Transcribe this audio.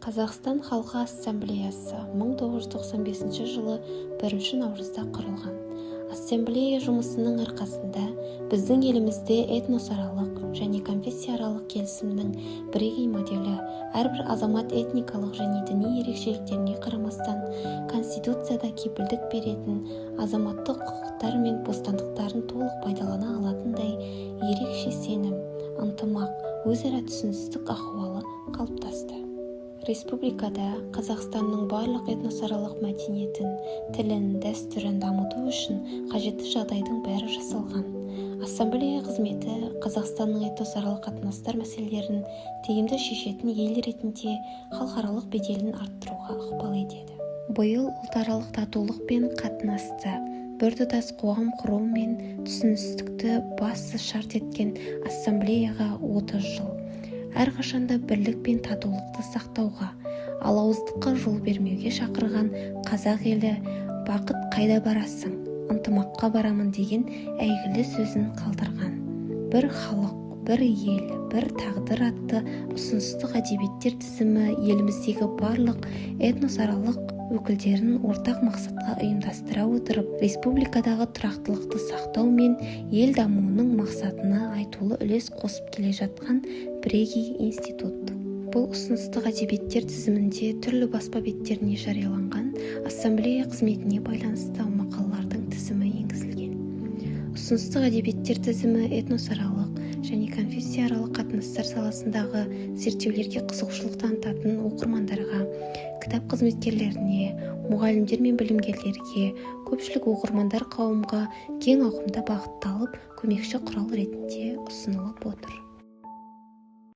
Қазақстан халқы Ассамблеясы 1995 жылы 1 наурызда құрылған. Ассамблея жұмысының арқасында біздің елімізде этносаралық және конфессияаралық келісімнің бірегей моделі, әрбір азамат этникалық және діни ерекшеліктеріне қарамастан, Конституцияда кепілдік беретін азаматтық құқықтар мен бостандықтарын толық пайдалана алатындай ерекше сенім, ынтымақ, өзара түсіністік ахуалы қалыптасты. Республикада Қазақстанның барлық этносаралық мәдениетін, тілін, дәстүрін дамыту үшін қажетті жағдайдың бәрі жасалған. Ассамблея қызметі Қазақстанның этносаралық қатынастар мәселелерін тиімді шешетін ел ретінде халықаралық беделін арттыруға ықпал етеді. Биыл ұлтаралық татулық пен қатынасты, біртұтас қоғам құру мен түсіністікті басты шарт еткен Ассамблеяға 30 жыл. Әрқашанда бірлік пен татулықты сақтауға, алауыздыққа жол бермеуге шақырған қазақ елі «Бақыт, қайда барасың? Ынтымаққа барамын» деген әйгілі сөзін қалдырған. «Бір халық, бір ел, бір тағдыр» атты ұсыныстық әдебиеттер тізімі еліміздегі барлық этносаралық өкілдерін ортақ мақсатқа ұйымдастыра отырып, республикадағы тұрақтылықты сақтау мен ел дамуының мақсатына айтулы үлес қосып келе жатқан бірегей институт. Бұл ұсыныстық әдебиеттер тізімінде түрлі баспа беттеріне жарияланған Ассамблея қызметіне байланысты мақалалардың тізімі енгізілген. Ұсыныстық әдебиеттер тізімі этносаралық және конфессияаралық қатынастар саласындағы зерттеулерге қызығушылық танытатын оқырмандарға, кітап қызметкерлеріне, мұғалімдер мен білімгерлерге, көпшілік оқырмандар қауымға кең ауқымда бағытталып, көмекші құрал ретінде ұсынылып отыр.